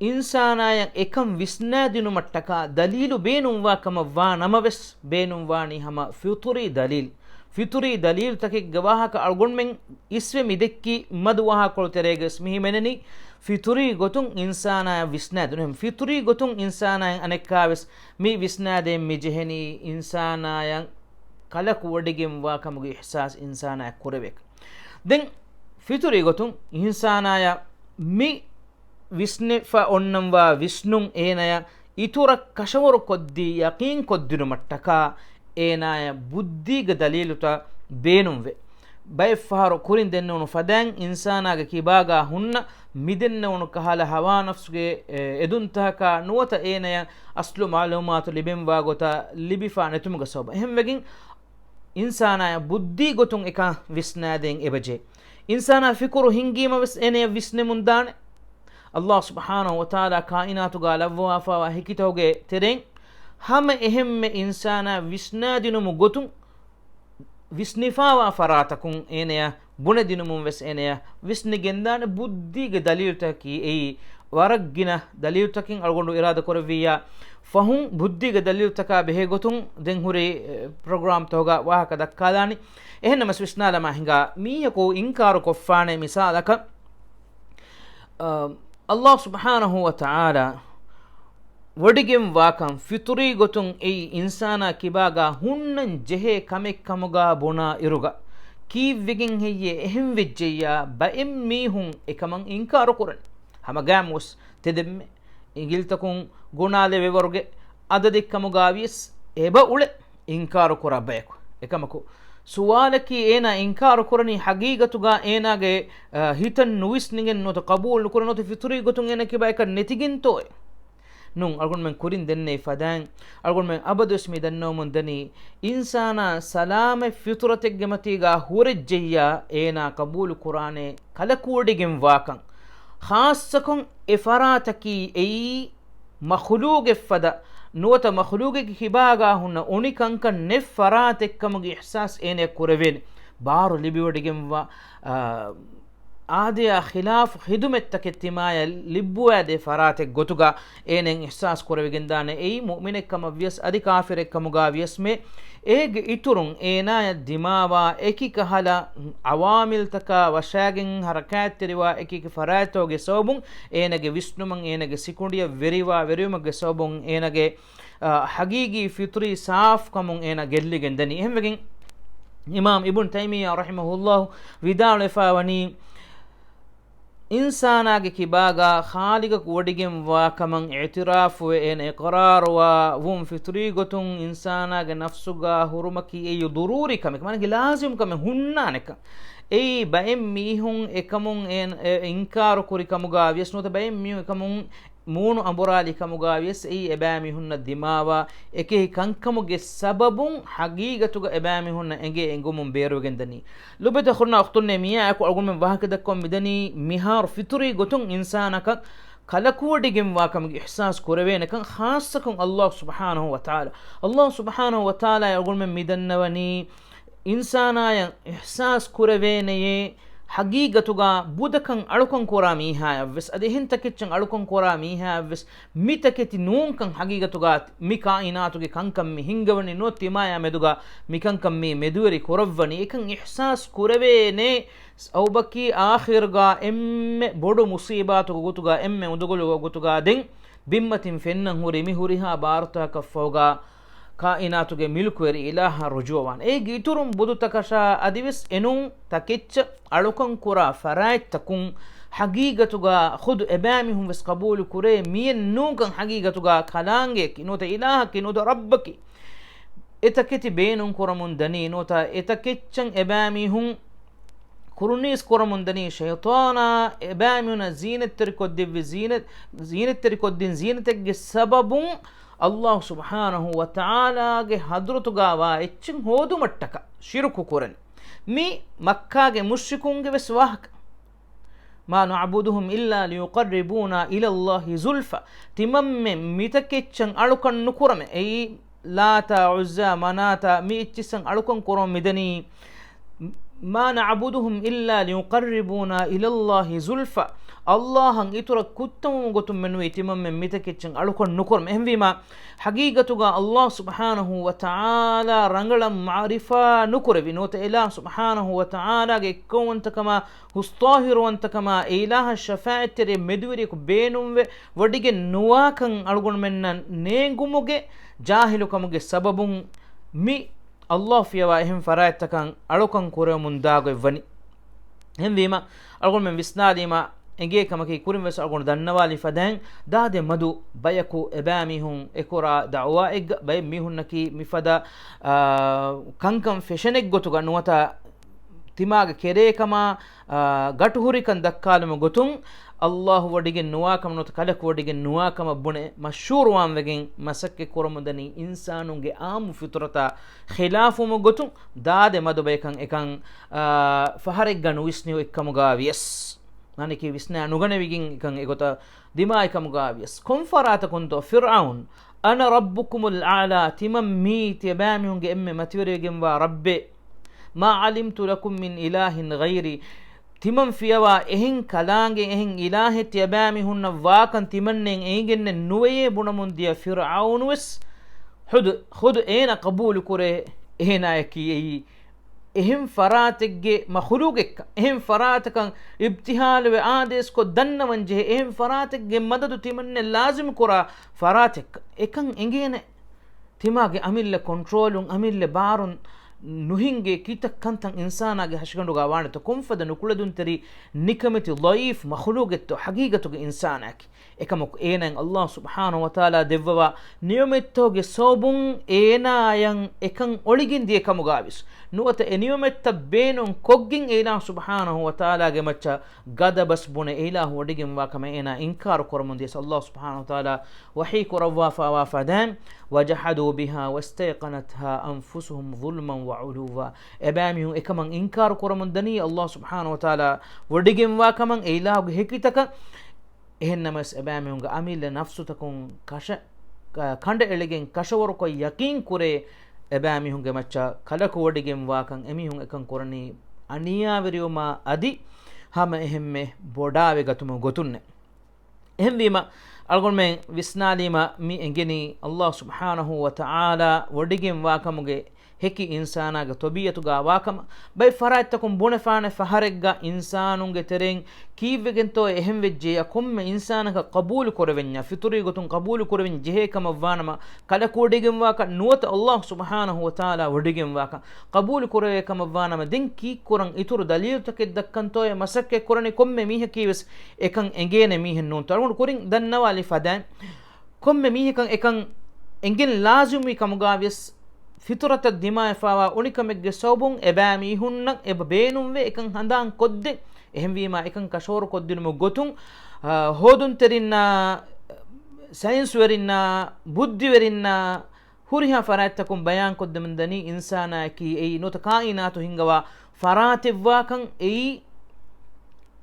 އިންސާނާޔަށް އެކަން ވިސްނާދިނުމަށްޓަކާ ދަލީލު ބޭނުންވާ ކަމަށް ވާ ނަމަވެސް، ބޭނުންވާނީ ހަމަ ފިޠުރީ ދަލީލް. ފިޠުރީ ދަލީލުތަކެއްގެ ވާހަކަ އަޅުގަނޑުމެން އިސްވެ މި ދެއްކި މަދު ވާހަކަކޮޅު ތެރޭގަވެސް މި ހިމެނެނީ ފިޠުރީ ގޮތުން އިންސާނާޔަށް ވިސްނާދިނުމަށް. ފިޠުރީ ގޮތުން އިންސާނާޔަށް އަނެއްކާވެސް މި ވިސްނާދޭން މި ޖެހެނީ އިންސާނާޔަށް ކަލަކު ވޮޑިގެންވާ ކަމުގެ އިޙްސާސް އިންސާނާޔަށް ކުރެވޭކަން. ދެން ފިޠުރީ ގޮތުން އިންސާނާޔަށް މި ވިސްނިފަ އޮންނަންވާ ވިސްނުން އޭނަޔަށް އިތުރަށް ކަށަވަރު ކޮށްދީ ޔަޤީން ކޮށްދިނުމަށްޓަކާ އޭނާޔަށް ބުއްދީގެ ދަލީލުތައް ބޭނުންވޭ. ބައެއްފަހަރު ކުރިން ދެންނެވުނު ފަދައިން އިންސާނާގެ ކިބާގާ ހުންނަ މި ދެންނެވުނު ކަހަލަ ހަވާ ނަފްސުގެ، އެ، އެދުންތަކަކާ ނުވަތަ އޭނަޔަށް އަސްލު މަޢުލޫމާތު ލިބެންވާ ގޮތަށް ލިބިފާ ނެތުމުގެ ސަބަބުން. އެހެންވެގެން އިންސާނާޔަށް ބުއްދީ ގޮތުން އެކަން ވިސްނާދޭން އެބަޖެހޭ. އިންސާނާ ފިކުރު ހިންގީމަވެސް އޭނަޔަށް ވިސްނެމުން ދާނެ. ﷲ ސުބްޙާނަހޫ ވަތަޢާލާ ކާއިނާތުގާ ލައްވަވާފާވާ ހެކިތަކުގެ ތެރެއިން ހަމަ އެހެންމެ އިންސާނާ ވިސްނާދިނުމު ގޮތުން ވިސްނިފާވާ ފަރާތަކުން އޭނަޔަށް ބުނެދިނުމުން ވެސް އޭނަޔަށް ވިސްނިގެންދާނެ ބުއްދީގެ ދަލީލުތަކަކީ އެއީ ވަރަށް ގިނަ ދަލީލުތަކެއް އަޅުގަނޑު އިރާދަ ކުރެއްވިއްޔާ ފަހުން ބުއްދީގެ ދަލީލުތަކާ ބެހޭ ގޮތުން ދެން ހުރި، އެ، ޕްރޮގްރާމްތަކުގަ ވާހަކަ ދައްކާލާނީ. އެހެންނަމަސް ވިސްނާލަމާ ހިނގާ މީހަކު އިންކާރު ކޮށްފާނެ މިސާލަކަށް، އަ، ﷲ ސުބްޙާނަހޫ ވަތަޢާލާ ވޮޑިގެންވާކަން ފިޠުރީ ގޮތުން އެއީ އިންސާނާ ކިބާގާ ހުންނަން ޖެހޭ ކަމެއް ކަމުގާ ބުނާ އިރުގަ، ކީއްވެގެން ހެއްޔޭ އެހެން ވެއްޖެއްޔާ ބައެއް މީހުން އެކަމަށް އިންކާރު ކުރަނީ؟ ހަމަގައިމުވެސް ތެދެއްމެ އިނގިލިތަކުން ގުނާލެވޭ ވަރުގެ އަދަދެއް ކަމުގާ ވިޔަސް އެބަ އުޅޭ އިންކާރު ކުރާ ބަޔަކު. އެކަމަކު، ސުވާލަކީ އޭނާ އިންކާރު ކުރަނީ ހަގީގަތުގާ އޭނާގެ، އަ، ހިތަށް ނުވިސްނިގެން ނުވަތަ ޤަބޫލު ނުކުރެ ނުވަތަ ފިޠުރީ ގޮތުން އޭނާ ކިބާ އެކަން ނެތިގެންތޯއޭ؟ ނޫން، އަޅުގަނޑުމެން ކުރިން ދެންނެވި ފަދައިން އަޅުގަނޑުމެން އަބަދުވެސް މި ދަންނަވަމުން ދަނީ، އިންސާނާ ސަލާމަތް ފިޠުރަތެއްގެ މަތީގާ ހުރެއްޖެއްޔާ އޭނާ ޤަބޫލު ކުރާނެ ކަލަކުވޮޑިގެން ވާކަން. ޚާއްޞަކޮށް އެ ފަރާތަކީ އެއީ މަޚުލޫގެއްފަދަ ނުވަތަ މަޚުލޫގެއްގެ ކިބާގާ ހުންނަ އުނި ކަންކަން ނެތް ފަރާތެއްކަމުގެ އިޙްސާސް އޭނަޔަށް ކުރެވޭނެ. ބާރު ލިބިވޮޑިގެންވާ، އާ، އާދަޔާ ޚިލާފު ޚިދުމަތްތަކެއް ތިމާޔަށް ލިއްބުވާދޭ ފަރާތެއް ގޮތުގަ އޭނައަށް އިޙްސާސް ކުރެވިގެންދާނެ. އެއީ މުއުމިނެއްކަމަށްވިޔަސް އަދި ކާފިރެއްކަމުގަ ވިޔަސްމެ އޭގެ އިތުރުން އޭނާޔަށް ދިމާވާ އެކި ކަހަލަ ޢަވާމިލްތަކާ ވަށާގެން ޙަރަކާތްތެރިވާ އެކި އެކި ފަރާތްތަކުގެ ސަބަބުން އޭނަގެ ވިސްނުމަށް އޭނަގެ ސިކުނޑިއަށް ވެރިވާ ވެރިވުމެއްގެ ސަބަބުން އޭނަގެ، އާ، ޙަޤީޤީ ފިޠުރީ ސާފުކަމުން އޭނާ ގެއްލިގެން ދަނީ. އެހެންވެގެން އިމާމް އިބްނު ތައިމިއްޔާ ރަޙިމަހުﷲ ވިދާޅުވެފަ ވަނީ، އިންސާނާގެ ކިބާގަ ޚާލިޤަކު ވޮޑިގެންވާ ކަމަށް އިޢުތިރާފުވެ، އޭނަ އިޤްރާރުވާ ވުން ފިޠުރީ ގޮތުން އިންސާނާގެ ނަފްސުގަ ހުރުމަކީ އެއީ ޟުރޫރީ ކަމެކަ، މާނަ ލާޒިމް ކަމެއް ހުންނާނެކަން. އެއީ ބައެއް މީހުން އެކަމުން އެ، އެ އިންކާރު ކުރި ކަމުގަ ވިޔަސް ނުވަތަ ބައެއް މީހުން އެކަމުން މޫނު އަނބުރާލި ކަމުގަ ވިޔަސް އެއީ އެބައިމީހުންނަށް ދިމާވާ އެކި ކަންކަމުގެ ސަބަބުން ޙަޤީޤަތުގަ އެބައިމީހުންނަށް އެނގޭ އެނގުމުން ބޭރުވެގެން ދަނީ. ލޮބުވެތި އަޚުންނާ އުޚްތުންނޭ، މިއާއެކު އަޅުގަނޑުމެން ވާހަކަ ދައްކަން މިދަނީ މިހާރު ފިޠުރީ ގޮތުން އިންސާނަކަށް ކަލަކުވޮޑިގެންވާ ކަމުގެ އިޙްސާސް ކުރެވޭނެކަން، ޚާއްޞަކޮށް ﷲ ސުބްޙާނަހޫ ވަތަޢާލާ، ﷲ ސުބްޙާނަހޫ ވަތަޢާލާ އަޅުގަނޑުމެން މި ދަންނަވަނީ އިންސާނާޔަށް އިޙްސާސް ކުރެވޭނެޔޭ، ޙަޤީޤަތުގަ ބުދަކަން އަޅުކަން ކުރާ މީހާޔަށްވެސް، އަދި އެހެން ތަކެއްޗަށް އަޅުކަން ކުރާ މީހާޔަށްވެސް، މި ތަކެތި ނޫންކަން ޙަޤީޤަތުގަ މި ކާއިނާތުގެ ކަންކަން މި ހިންގަވަނީ ނުވަތަ ތިމާޔާ މެދުގަ މިކަންކަން މި މެދުވެރި ކުރައްވަނީ. އެކަން އިޙްސާސް ކުރެވޭނެ ސަބަބަކީ އާޚިރުގަ އެންމެ ބޮޑު މުޞީބާތުގެ ގޮތުގަ އެންމެ އުނދަގުލުގެ ގޮތުގަ ދެން ބިންމަތިން ފެންނަން ހުރި މި ހުރިހާ ބާރުތަކަށްފަހުގަ ކާއިނާތުގެ މިލްކުވެރި އިލާހަށް ރުޖޫޢަވާނެ. އޭގެ އިތުރުން ބުދުތަކަށާ އަދިވެސް އެނޫން ތަކެއްޗަށް އަޅުކަން ކުރާ ފަރާތްތަކުން ޙަޤީޤަތުގަ ޚުދު އެބައިމީހުން ވެސް ޤަބޫލު ކުރޭ މިއެއް ނޫންކަން ޙަޤީޤަތުގަ ކަލާނގެއަކީ ނުވަތަ އިލާހަކީ ނުވަތަ ރައްބަކީ. އެތަކެތި ބޭނުން ކުރަމުން ދަނީ ނުވަތަ އެތަކެއްޗަށް އެބައިމީހުން ކުރުނީސް ކުރަމުން ދަނީ ޝައިޠާނާ އެބައިމީހުންނަށް ޒީނަތްތެރިކޮށްދެއްވި ޒީނަތް، ޒީނަތްތެރިކޮށްދިން ޒީނަތެއްގެ ސަބަބުން ﷲ ސުބްޙާނަހޫ ވަތަޢާލާގެ ޙަޟްރަތުގަ ވާ އެއްޗެއް ހޯދުމަށްޓަކާ ޝިރުކު ކުރަނީ. މި މައްކާގެ މުޝްރިކުންގެ ވެސް ވާހަކަ. ما نعبدهم إلا ليقربونا إلى الله زلفى. ތިމަންމެން މިތަކެއްޗަށް އަޅުކަން ނުކުރަމޭ. އެއީ ލާތާ، ޢުއްޒާ، މަނާތާ، މި އެއްޗިއްސަށް އަޅުކަން ކުރަމުން މިދަނީ. ما نعبدهم إلا ليقربونا إلى الله زلفى. ﷲ އަށް އިތުރަށް ކުއްތަމުމުގެ ގޮތުން މެނުވީ ތިމަންމެން މިތަކެއްޗަށް އަޅުކަން ނުކުރަމޭ. އެހެންވީމާ، ޙަޤީޤަތުގަ ﷲ ސުބްޙާނަހޫ ވަތަޢާލާ ރަނގަޅަށް މަޢުރިފާ ނުކުރެވި ނުވަތަ އިލާހު ސުބްޙާނަހޫ ވަތަޢާލާގެ އެއްކައުވަންތަކަމާ ހުސްޠާހިރުވަންތަކަމާ އެ އިލާހަށް ޝަފާޢަތްތެރި މެދުވެރިޔަކު ބޭނުންވެ ވޮޑިގެންނުވާކަން އަޅުގަނޑުމެންނަށް ނޭނގުމުގެ ޖާހިލުކަމުގެ ސަބަބުން މި ﷲ ފިޔަވާ އެހެން ފަރާތްތަކަށް އަޅުކަން ކުރެވެމުން ދާގޮތް ވަނީ. އެހެންވީމަ، އަޅުގަނޑުމެން ވިސްނާލީމަ، އެނގޭ ކަމަކީ ކުރިން ވެސް އަޅުގަނޑު ދަންނަވާލި ފަދައިން، ދާދެ މަދު ބަޔަކު އެބައިމީހުން އެކުރާ ދަޢުވާއެއްގަ ބައެއް މީހުންނަކީ މިފަދަ، އާ، ކަންކަން ފެށެނެއްގޮތުގަ ނުވަތަ ތިމާގެ ކެރޭކަމާ، އާ، ގަޓުހުރިކަން ދައްކާލުމުގެ ގޮތުން، ﷲ ވޮޑިގެން ނުވާކަމަށް ނުވަތަ ކަލަކު ވޮޑިގެން ނުވާކަމަށް ބުނެ މަޝްހޫރުވާން ވެގެން މަސައްކަތް ކުރަމުންދަނީ އިންސާނުންގެ އާއްމު ފިޠުރަތާ ޚިލާފުވުމުގެ ގޮތުން ދާދެ މަދު ބަޔަކަށް އެކަން، އާ، ފަހަރެއްގަ ނުވިސްނި އޮތްކަމުގަ ވިޔަސް. މާނައަކީ ވިސްނާ ނުގަނެވިގެން އެކަން އެގޮތަށް ދިމާވި ކަމުގަ ވިޔަސް. ކޮން ފަރާތަކުންތޯ ފިރްޢައުން، أنا ربكم الأعلى، ތިމަން މީ ތިޔަބައިމީހުންގެ އެންމެ މަތިވެރިވެގެންވާ ރައްބޭ. ما علمت لكم من إله غيري. ތިމަން ފިޔަވާ އެހެން ކަލާނގެ އެހެން އިލާހެއް ތިޔަބައިމީހުންނަށް ވާކަން ތިމަންނެން އެނގެންނެއް ނުވެޔޭ ބުނަމުން ދިޔަ ފިރްޢައުނު ވެސް ޚުދު، ޚުދު އޭނަ ޤަބޫލު ކުރޭ އޭނާއަކީ އެއީ އެހެން ފަރާތެއްގެ މަޚުލޫގެއްކަން، އެހެން ފަރާތަކަށް އިބްތިހާލުވެ އާދޭސްކޮށް ދަންނަވަން ޖެހޭ، އެހެން ފަރާތެއްގެ މަދަދު ތިމަންނެ ލާޒިމް ކުރާ ފަރާތެއްކަން. އެކަން އެނގޭނެ. ތިމާގެ އަމިއްލަ ކޮންޓްރޯލުން، އަމިއްލަ ބާރުން ނުހިނގޭ ކިތައް ކަންތައް އިންސާނާގެ ހަށިގަނޑުގަ ވާނެތޯ؟ ކޮންފަދަ ނުކުޅެދުންތެރި ނިކަމެތި ޟަޢީފް މަޚުލޫގެއްތޯ ޙަޤީޤަތުގެ އިންސާނާއަކީ؟ އެކަމަކު އޭނައަށް ﷲ ސުބްޙާނަހޫ ވަތަޢާލާ ދެއްވަވާ ނިޢުމަތްތަކުގެ ސަބަބުން އޭނާއަށް އެކަން އޮޅިގެން ދިޔަ ކަމުގަވިޔަސް، ނުވަތަ އެ ނިޢުމަތްތައް ބޭނުން ކޮށްގެން އެ އިލާހު ސުބްޙާނަހޫ ވަތަޢާލާގެ މައްޗަށް ޣަޟަބަސް ބުނެ އެ އިލާހު ވޮޑިގެންވާ ކަމަށް އޭނާ އިންކާރު ކުރަމުން ދިޔަސް، ﷲ ސުބްޙާނަހޫ ވަތަޢާލާ ވަޙީ ކުރައްވާފަވާ ފަދައިން، وجحدوا بها واستيقنتها أنفسهم ظلما وعلوا. އެބައިމީހުން އެކަމަށް އިންކާރު ކުރަމުން ދަނީ ﷲ ސުބްޙާނަހޫ ވަތަޢާލާ ވޮޑިގެންވާ ކަމަށް އެ އިލާހުގެ ހެކިތަކަށް. އެހެންނަމަވެސް އެބައިމީހުންގެ އަމިއްލަ ނަފްސުތަކުން ކަށަ-، ކަ-، ކަނޑައެޅިގެން ކަށަވަރުކޮށް ޔަޤީން ކުރޭ އެބައިމީހުންގެ މައްޗަށް ކަލަކު ވޮޑިގެންވާކަން، އެމީހުން އެކަން ކުރަނީ އަނިޔާވެރިވުމާ އަދި ހަމަ އެހެންމެ ބޮޑާވެގަތުމުގެ ގޮތުންނެ. އެހެންވީމަ، އަޅުގަނޑުމެން ވިސްނާލީމަ މި އެނގެނީ އައްލާހު ސުބްޙާނަހޫ ވަތަޢާލާ ވޮޑިގެންވާކަމުގެ ހެކި އިންސާނާގެ ތޮބީއަތުގަ ވާކަމަށް. ބައެއް ފަރާތްތަކުން ބުނެފާނެ ފަހަރެއްގަ އިންސާނުންގެ ތެރެއިން ކީއްވެގެންތޯ އެހެން ވެއްޖެޔާ، ކޮންމެ އިންސާނަކަށް ޤަބޫލު ކުރެވެންޏާ، ފިޠުރީ ގޮތުން ޤަބޫލު ކުރެވެން ޖެހޭ ކަމަށްވާނަމަ، ކަލަކުވޮޑިގެންވާކަށް ނުވަތަ އައްލާހު ސުބްޙާނަހޫ ވަތަޢާލާ ވޮޑިގެންވާކަށް ޤަބޫލު ކުރެވޭ ކަމަށްވާނަމަ، ދެން ކީއްކުރަން؟ އިތުރު ދަލީލުތަކެއް ދައްކަންތޯއޭ މަސައްކަތް ކުރަނީ؟ ކޮންމެ މީހަކީވެސް އެކަން އެނގޭނެ މީހެއް ނޫންތޯ؟ އަޅުގަނޑު ކުރިން ދަންނަވާލި ފަދައިން، ކޮންމެ މީހަކަށް އެކަން އެނގެން ލާޒިމުވި ކަމުގަވިޔަސް، ފިޠުރަތަށް ދިމާވެފައިވާ އުނިކަމެއްގެ ސަބަބުން އެބައިމީހުންނަށް އެބަ ބޭނުންވޭ އެކަން ހަނދާން ކޮށްދޭން. އެހެންވީމާ، އެކަން ކަށަވަރު ކޮށްދިނުމުގެ ގޮތުން، އާ، ހޯދުންތެރިންނާ، ސައިންސްވެރިންނާ، ބުއްދިވެރިންނާ، ހުރިހާ ފަރާތްތަކުން ބަޔާންކޮށްދެމުންދަނީ، އިންސާނާއަކީ އެއީ ނުވަތަ ކާއިނާތު ހިންގަވާ ފަރާތެއްވާކަން. އެއީ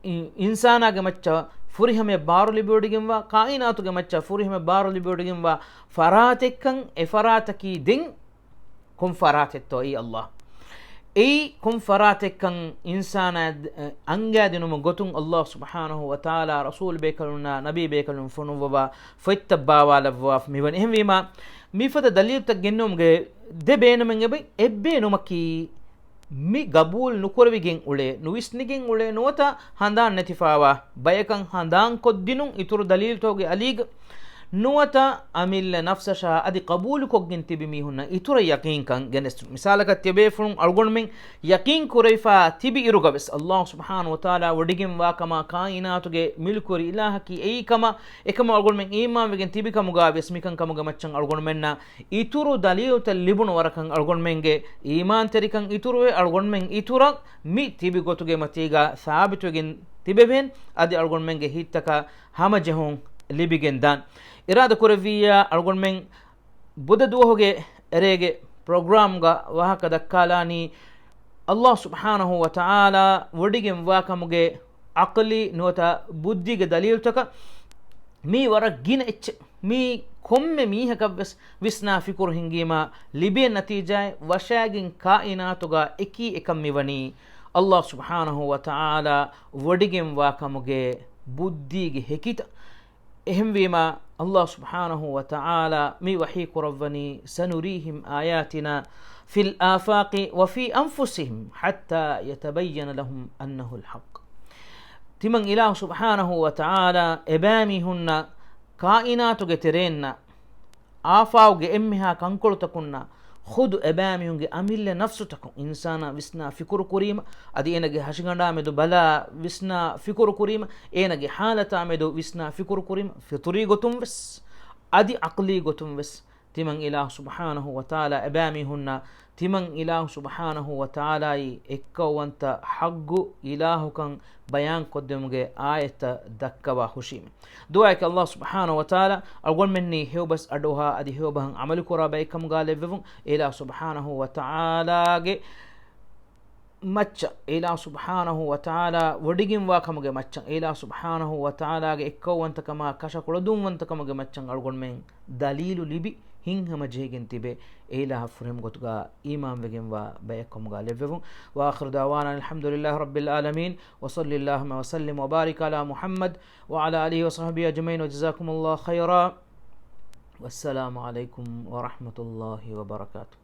އި-، އިންސާނާގެ މައްޗަށް ފުރިހަމަޔަށް ބާރު ލިބިވޮޑިގެންވާ، ކާއިނާތުގެ މައްޗަށް ފުރިހަމަޔަށް ބާރު ލިބިވޮޑިގެންވާ ފަރާތެއްކަން. އެ ފަރާތަކީ ދެން ކޮން ފަރާތެއްތޯ އެއީ އައްލާހް. އެއީ ކޮން ފަރާތެއްކަން އިންސާނާ އަންގާދިނުމުގެ ގޮތުން އައްލާހު ސުބްޙާނަހޫ ވަތަޢާލާ ރަސޫލު ބޭކަލުންނާ ނަބީ ބޭކަލުން ފޮނުއްވަވާ ފޮތްތައް ބާވާލައްވާފަ މިވަނީ. އެހެންވީމާ، މިފަދަ ދަލީލުތައް ގެންނުމުގެ ދެ ބޭނުމެއް އެބަ، އެއް ބޭނުމަކީ، މި ގަބޫލު ނުކުރެވިގެން އުޅޭ، ނުވިސްނިގެން އުޅޭ، ނުވަތަ ހަނދާން ނެތިފައިވާ ބަޔަކަށް ހަނދާން ކޮށްދިނުން އިތުރު ދަލީލުތަކުގެ އަލީގަ، ނުވަތަ އަމިއްލަ ނަފްސަށާ އަދި ޤަބޫލުކޮށްގެން ތިބި މީހުންނަށް އިތުރަށް ޔަޤީންކަން ގެނެސްދިނުން. މިސާލަކަށް ތިޔަބޭފުޅުން އަޅުގަނޑުމެން ޔަޤީން ކުރެވިފަ ތިބި އިރުގަވެސް، އައްލާހު ސުބްޙާނަހޫ ވަތަޢާލާ ވޮޑިގެންވާކަމާ ކާއިނާތުގެ މިލްކުވެރި އިލާހަކީ އެއީ ކަމަށް އެކަމަށް އަޅުގަނޑުމެން އީމާންވެގެން ތިބި ކަމުގަވެސް މިކަންކަމުގެ މައްޗަށް އަޅުގަނޑުމެންނަށް އިތުރު ދަލީލުތައް ލިބުނު ވަރަކަށް އަޅުގަނޑުމެންގެ އީމާންތެރިކަން އިތުރުވެ، އަޅުގަނޑުމެން އިތުރަށް މި ތިބި ގޮތުގެ މަތީގަ ސާބިތުވެގެން ތިބެވޭން. އަދި އަޅުގަނޑުމެންގެ ހިތްތަކަށް ހަމަޖެހުން ލިބިގެން ދާން. އިރާދަ ކުރެއްވިއްޔާ އަޅުގަނޑުމެން ބުދަ ދުވަހުގެ އެރޭގެ ޕްރޮގްރާމްގަ ވާހަކަ ދައްކާލާނީ، އައްލާހު ސުބްޙާނަހޫ ވަތަޢާލާ ވޮޑިގެންވާކަމުގެ ޢަޤްލީ ނުވަތަ ބުއްދީގެ ދަލީލުތަކަށް. މީ ވަރަށް ގިނަ އެއްޗެއް. މީ ކޮންމެ މީހަކަށްވެސް ވިސްނާ ފިކުރު ހިންގީމާ ލިބޭ ނަތީޖާއެއް. ވަށާގެން ކާއިނާތުގަ އެކީ އެކަން މިވަނީ، އައްލާހު ސުބްޙާނަހޫ ވަތަޢާލާ ވޮޑިގެންވާކަމުގެ ބުއްދީގެ ހެކިތައް. އެހެންވީމާ، އައްލާހު ސުބްޙާނަހޫ ވަތަޢާލާ މި ވަޙީ ކުރައްވަނީ، سنريهم آياتنا في الآفاق وفي أنفسهم حتى يتبين لهم أنه الحق. ތިމަން އިލާހު ސުބްޙާނަހޫ ވަތަޢާލާ އެބައިމީހުންނަށް ކާއިނާތުގެ ތެރެއިންނަށް، އާފާގުގެ އެންމެހާ ކަންކޮޅުތަކުންނަށް، ޚުދު އެބައިމީހުންގެ އަމިއްލަ ނަފްސުތަކުން އިންސާނާ ވިސްނާ ފިކުރު ކުރީމަ، އަދި އޭނަގެ ހަށިގަނޑާމެދު ބަލާ ވިސްނާ ފިކުރު ކުރީމަ، އޭނަގެ ޙާލަތާމެދު ވިސްނާ ފިކުރު ކުރީމަ، ފިޠުރީ ގޮތުން ވެސް، އަދި ޢަޤްލީ ގޮތުން ވެސް، ތިމަން އިލާހު ސުބްޙާނަހޫ ވަތަޢާލާ އެބައިމީހުންނަށް ތިމަން އިލާހު ސުބްޙާނަހޫ ވަތަޢާލާއީ އެއްކައުވަންތަ ޙައްޤު އިލާހުކަން ބަޔާންކޮށްދެމުގެ އާޔަތްތައް ދައްކަވާ ހުށީމެ. ދުޢާއަކީ އައްލާހު ސުބްޙާނަހޫ ވަތަޢާލާ އަޅުގަނޑުމެންނީ ހެޔޮބަސް އަޑުއަހާ އަދި ހެޔޮބަހަށް ޢަމަލުކުރާ ބައެއްކަމުގަ ލެއްވެވުން. އިލާހު ސުބްޙާނަހޫ ވަތަޢާލާގެ މައްޗަށް، އިލާހު ސުބްޙާނަހޫ ވަތަޢާލާ ވޮޑިގެންވާ ކަމުގެ މައްޗަށް، އިލާހު ސުބްޙާނަހޫ ވަތަޢާލާގެ އެއްކައުވަންތަކަމާ ކަށަކުޅަދުންވަންތަކަމުގެ މައްޗަށް އަޅުގަނޑުމެން ދަލީލު ލިބި ހިތްހަމަޖެހިގެން ތިބެ، އެއިލާހަށް ފުރިހަމަ ގޮތުގަ އީމާންވެގެންވާ ބަޔަކު ކަމުގަ ލެއްވެވުން. وآخر دعوانا أن الحمد لله رب العالمين، وصل اللهم وسلم وبارك على محمد وعلى آله وصحبه أجمعين، وجزاكم الله خيرا، والسلام عليكم ورحمة الله وبركاته.